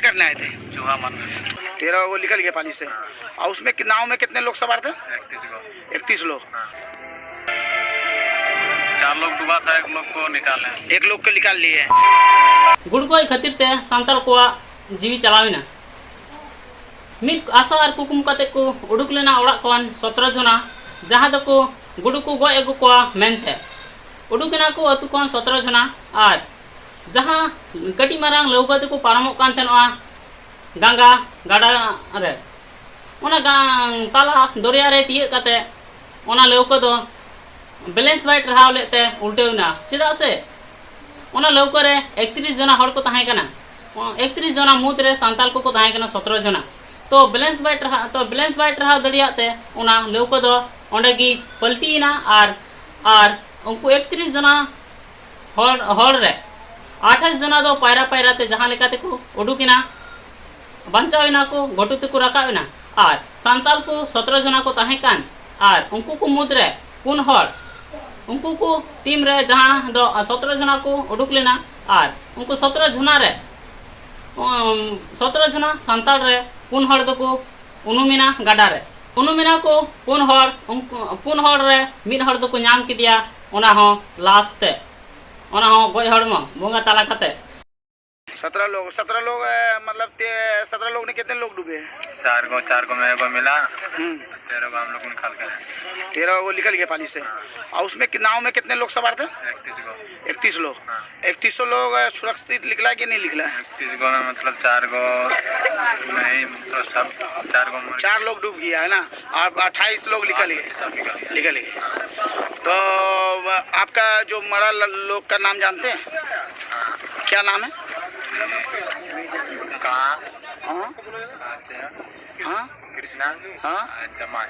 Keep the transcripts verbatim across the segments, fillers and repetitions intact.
करने आए थे? चूहा मारने। तेरह को निकल गया पानी से। और उसमें कि-, नाव में कितने लोग सवार थे? इकतीस को। इकतीस लोग। हाँ। चार लोग डूबा था, एक लोग को निकाले। एक लोग को निकाल लिए। ᱜᱩᱰᱩ ᱜᱚᱡ ᱠᱷᱟᱹᱛᱤᱨ ᱛᱮ ᱥᱟᱱᱛᱟᱲ ᱠᱚᱣᱟᱜ ᱡᱤᱣᱤ ᱪᱟᱞᱟᱣ ᱮᱱᱟ᱾ ᱢᱤᱫ ᱟᱥᱟ ᱟᱨ ᱠᱩᱠᱢᱩ ᱠᱟᱛᱮ ᱠᱚ ᱩᱰᱩᱠ ᱞᱮᱱᱟ ᱚᱲᱟᱜ ᱠᱷᱚᱱ ᱥᱚᱛᱨᱚ ᱡᱚᱱᱟ, ᱡᱟᱦᱟᱸ ᱫᱚᱠᱚ ᱜᱩᱰᱩ ᱠᱚ ᱜᱚᱡ ᱟᱹᱜᱩ ᱠᱚᱣᱟ ᱢᱮᱱᱛᱮ᱾ ᱩᱰᱩᱠ ᱮᱱᱟ ᱠᱚ ᱟᱹᱛᱩ ᱠᱷᱚᱱ ᱥᱚᱛᱨᱚ ᱡᱚᱱᱟ, ᱟᱨ ᱡᱟᱦᱟᱸ ᱠᱟᱹᱴᱤᱡ ᱢᱟᱨᱟᱝ ᱞᱟᱹᱣᱠᱟᱹ ᱛᱮᱠᱚ ᱯᱟᱨᱚᱢᱚᱜ ᱠᱟᱱ ᱛᱟᱦᱮᱱᱚᱜᱼᱟ ᱜᱟᱝᱜᱟ ᱜᱟᱰᱟ ᱨᱮ, ᱚᱱᱟ ᱜᱟ-, ᱛᱟᱞᱟ ᱫᱚᱨᱭᱟ ᱨᱮ ᱛᱤᱭᱟᱹᱜ ᱠᱟᱛᱮ ᱚᱱᱟ ᱞᱟᱹᱣᱠᱟᱹ ᱫᱚ balance ᱵᱟᱭ ᱴᱟᱨᱦᱟᱣ ᱞᱮᱫ ᱛᱮ ᱩᱞᱴᱟᱹᱣ ᱮᱱᱟ᱾ ᱪᱮᱫᱟᱜ ᱥᱮ ᱚᱱᱟ ᱞᱟᱹᱣᱠᱟᱹ ᱨᱮ ᱮᱠᱛᱨᱤᱥ ᱡᱚᱱᱟ ᱦᱚᱲ ᱠᱚ ᱛᱟᱦᱮᱸ ᱠᱟᱱᱟ᱾ ᱮᱠᱛᱨᱤᱥ ᱡᱚᱱᱟ ᱢᱩᱫᱽ ᱨᱮ ᱥᱟᱱᱛᱟᱞ ᱠᱚᱠᱚ ᱛᱟᱦᱮᱸ ᱠᱟᱱᱟ ᱥᱚᱛᱨᱚ ᱡᱚᱱᱟ᱾ ᱛᱚ balance ᱵᱟᱭ ᱴᱟᱨᱦᱟᱣ, ᱛᱚ balance ᱵᱟᱭ ᱴᱟᱨᱦᱟᱣ ᱫᱟᱲᱮᱭᱟᱜ ᱛᱮ ᱚᱱᱟ ᱞᱟᱹᱣᱠᱟᱹ ᱫᱚ ᱚᱸᱰᱮ ᱜᱮ ᱯᱟᱹᱞᱴᱤᱭᱮᱱᱟ᱾ ᱟᱨ, ᱟᱨ ᱩᱱᱠᱩ ᱮᱠᱛᱨᱤᱥ ᱡᱚᱱᱟ ᱦᱚᱲ, ᱦᱚᱲ ᱨᱮ ᱟᱴᱷᱟᱥ ᱡᱚᱱᱟ ᱫᱚ ᱯᱟᱭᱨᱟ ᱯᱟᱭᱨᱟ ᱛᱮ ᱡᱟᱦᱟᱸ ᱞᱮᱠᱟ ᱛᱮᱠᱚ ᱩᱰᱩᱠ ᱮᱱᱟ, ᱵᱟᱧᱪᱟᱣ ᱮᱱᱟ ᱠᱚ, ᱜᱷᱩᱴᱩ ᱛᱮᱠᱚ ᱨᱟᱠᱟᱵ ᱮᱱᱟ᱾ ᱟᱨ ᱥᱟᱱᱛᱟᱞ ᱠᱚ ᱥᱚᱛᱨᱚ ᱡᱚᱱᱟ ᱠᱚ ᱛᱟᱦᱮᱸ ᱠᱟᱱ, ᱟᱨ ᱩᱱᱠᱩ ᱠᱚ ᱢᱩᱫᱽ ᱨᱮ ᱯᱩᱱ ᱦᱚᱲ, ᱩᱱᱠᱩ ᱠᱚ ᱴᱤᱢ ᱨᱮ ᱡᱟᱦᱟᱸ ᱫᱚ ᱥᱚᱛᱨᱚ ᱡᱚᱱᱟ ᱠᱚ ᱩᱰᱩᱠ ᱞᱮᱱᱟ, ᱟᱨ ᱩᱱᱠᱩ ᱥᱚᱛᱨᱚ ᱡᱚᱱᱟ ᱨᱮ, ᱩᱢ, ᱥᱚᱛᱨᱚ ᱡᱚᱱᱟ ᱥᱟᱱᱛᱟᱲ ᱨᱮ ᱯᱩᱱ ᱦᱚᱲ ᱫᱚᱠᱚ ᱩᱱᱩᱢᱮᱱᱟ ᱜᱟᱰᱟ ᱨᱮ᱾ ᱩᱱᱩᱢᱮᱱᱟ ᱠᱚ ᱯᱩᱱ ᱦᱚᱲ, ᱩᱱᱠᱩ ᱯᱩᱱ ᱦᱚᱲ ᱨᱮ ᱢᱤᱫ ᱦᱚᱲ ᱫᱚᱠᱚ ᱧᱟᱢ ᱠᱮᱫᱮᱭᱟ, ᱚᱱᱟ ᱦᱚᱸ ᱞᱟᱥ ᱛᱮ, ᱚᱱᱟ ᱦᱚᱸ ᱜᱚᱡ ᱦᱚᱲᱢᱚ ᱵᱚᱸᱜᱟ ᱛᱟᱞᱟ ᱠᱟᱛᱮ᱾ सत्रह लोग, सत्रह लोग, अ, मतलब, ते-, सत्रह लोग में कितने लोग डूबे? चार को, चार को मेरे को मिला, हम्म। तेरह को हम लोग निकाल के आए। तेरह को निकल गया पानी से। और उसमें कि-, नाव में कितने लोग सवार थे? इकतीस को। इकतीस लोग। हाँ। इकतीस लोग, अ, सुरक्षित निकला कि नहीं निकला? इकतीस को में, मतलब, चार को नहीं, तो सब चार को मर चार लोग डूब गया है ना? आप अट्ठाईस लोग निकल गए। सब निकल गए। निकल गए। तो आपका जो मरा ल-, लोग का नाम जानते हैं? क्या नाम है? कहाँ? हाँ? कहाँ से? हाँ? कृष्णा? हाँ? जमाल।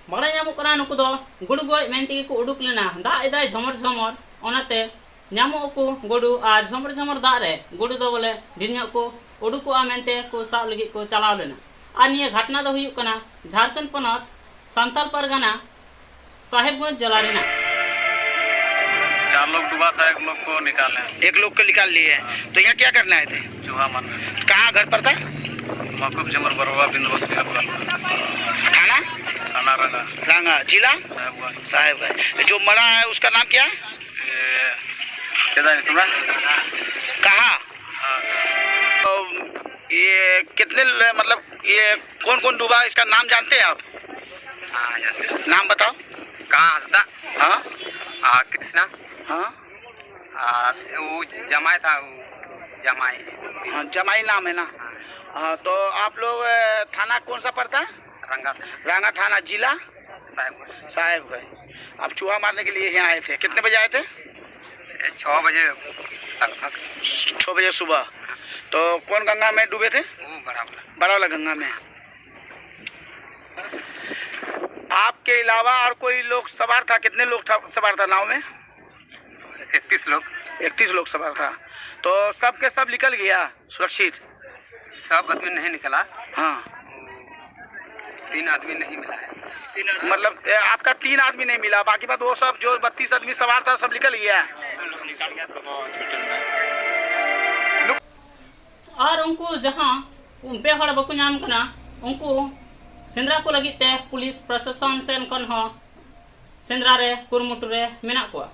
ᱵᱟᱲᱟᱭ ᱧᱟᱢᱚᱜ ᱠᱟᱱᱟ, ᱱᱩᱠᱩ ᱫᱚ ᱜᱩᱰᱩ ᱜᱚᱡ ᱢᱮᱱ ᱛᱮᱜᱮ ᱠᱚ ᱩᱰᱩᱠ ᱞᱮᱱᱟ᱾ ᱫᱟᱜ ᱮᱫᱟᱭ ᱡᱷᱚᱢᱚᱨ ᱡᱷᱚᱢᱚᱨ, ᱚᱱᱟᱛᱮ ᱧᱟᱢᱚᱜ ᱟᱠᱚ ᱜᱩᱰᱩ, ᱟᱨ ᱡᱷᱚᱢᱚᱨ ᱡᱷᱚᱢᱚᱨ ᱫᱟᱜ ᱨᱮ ᱜᱩᱰᱩ ᱫᱚ ᱵᱚᱞᱮ ᱰᱷᱮᱨ ᱧᱚᱜ ᱠᱚ ᱩᱰᱩᱠᱚᱜᱼᱟ ᱢᱮᱱᱛᱮ ᱠᱚ ᱥᱟᱵ ᱞᱟᱹᱜᱤᱫ ᱠᱚ ᱪᱟᱞᱟᱣ ᱞᱮᱱᱟ᱾ ᱟᱨ ᱱᱤᱭᱟᱹ ᱜᱷᱟᱴᱱᱟ ᱫᱚ ᱦᱩᱭᱩᱜ ᱠᱟᱱᱟ ᱡᱷᱟᱲᱠᱷᱚᱸᱰ ᱯᱚᱱᱚᱛ ᱥᱟᱱᱛᱟᱞ ᱯᱟᱨᱜᱟᱱᱟ ᱥᱟᱦᱮᱵᱽᱜᱚᱸᱡᱽ ᱡᱮᱞᱟ ᱨᱮᱱᱟᱜ᱾ हम लोग डूबा था, एक लोग को निकाले। एक लोग को निकाल लिए। तो यहाँ क्या करने आए थे? चूहा मारने। कहाँ घर पड़ता? मकुब झुमर बरवा बिंदु बस्ती। थाना? थाना रंगा। रंगा। जिला? साहेबगंज। साहेबगंज। जो मरा है उसका नाम क्या? ये, क्या जाने तुम्हें? कहाँ? हाँ। तो ये कितने ल-, मतलब, ये कौन कौन डूबा, इसका नाम जानते हैं आप? हाँ, जानते हैं। नाम बताओ। कहाँ हंसदा? हाँ। आ, कृष्णा। हाँ। आ, वो जमाई था, वो जमाई। हाँ, जमाई नाम है ना? हाँ। हाँ, तो आप लोग, अ, थाना कौन सा पड़ता है? रंगा थाना। रंगा थाना, जिला? साहेबगंज। साहेबगंज। आप चूहा मारने के लिए यहाँ आए थे, कितने बजे आए थे? ये छः बजे तक था। छः बजे सुबह। तो कौन गंगा में डूबे थे? वो बड़ा वाला। बड़ा वाला गंगा में। आपके अलावा और कोई लोग सवार था? कितने लोग था, सवार था नाव में? इकतीस लोग। इकतीस लोग सवार था, तो सब के सब निकल गया सुरक्षित? सब आदमी नहीं निकला। हाँ। तीन आदमी नहीं मिला है। मतलब, ए, आपका तीन आदमी नहीं मिला, बाकी बात वो सब जो बत्तीस आदमी सवार था, सब निकल गया। ᱟᱨ ᱩᱱᱠᱩ ᱡᱟᱦᱟᱸ ᱯᱮ ᱦᱚᱲ ᱵᱟᱠᱚ ᱧᱟᱢ ᱠᱟᱱᱟ, ᱩᱱᱠᱩ ᱥᱮᱸᱫᱽᱨᱟ ᱠᱚ ᱞᱟᱹᱜᱤᱫ ᱛᱮ ᱯᱩᱞᱤᱥ ᱯᱨᱚᱥᱟᱥᱚᱱ ᱥᱮᱱ ᱠᱷᱚᱱ ᱦᱚᱸ ᱥᱮᱸᱫᱽᱨᱟ ᱨᱮ ᱠᱩᱨᱩᱢᱩᱴᱩ ᱨᱮ ᱢᱮᱱᱟᱜ ᱠᱚᱣᱟ᱾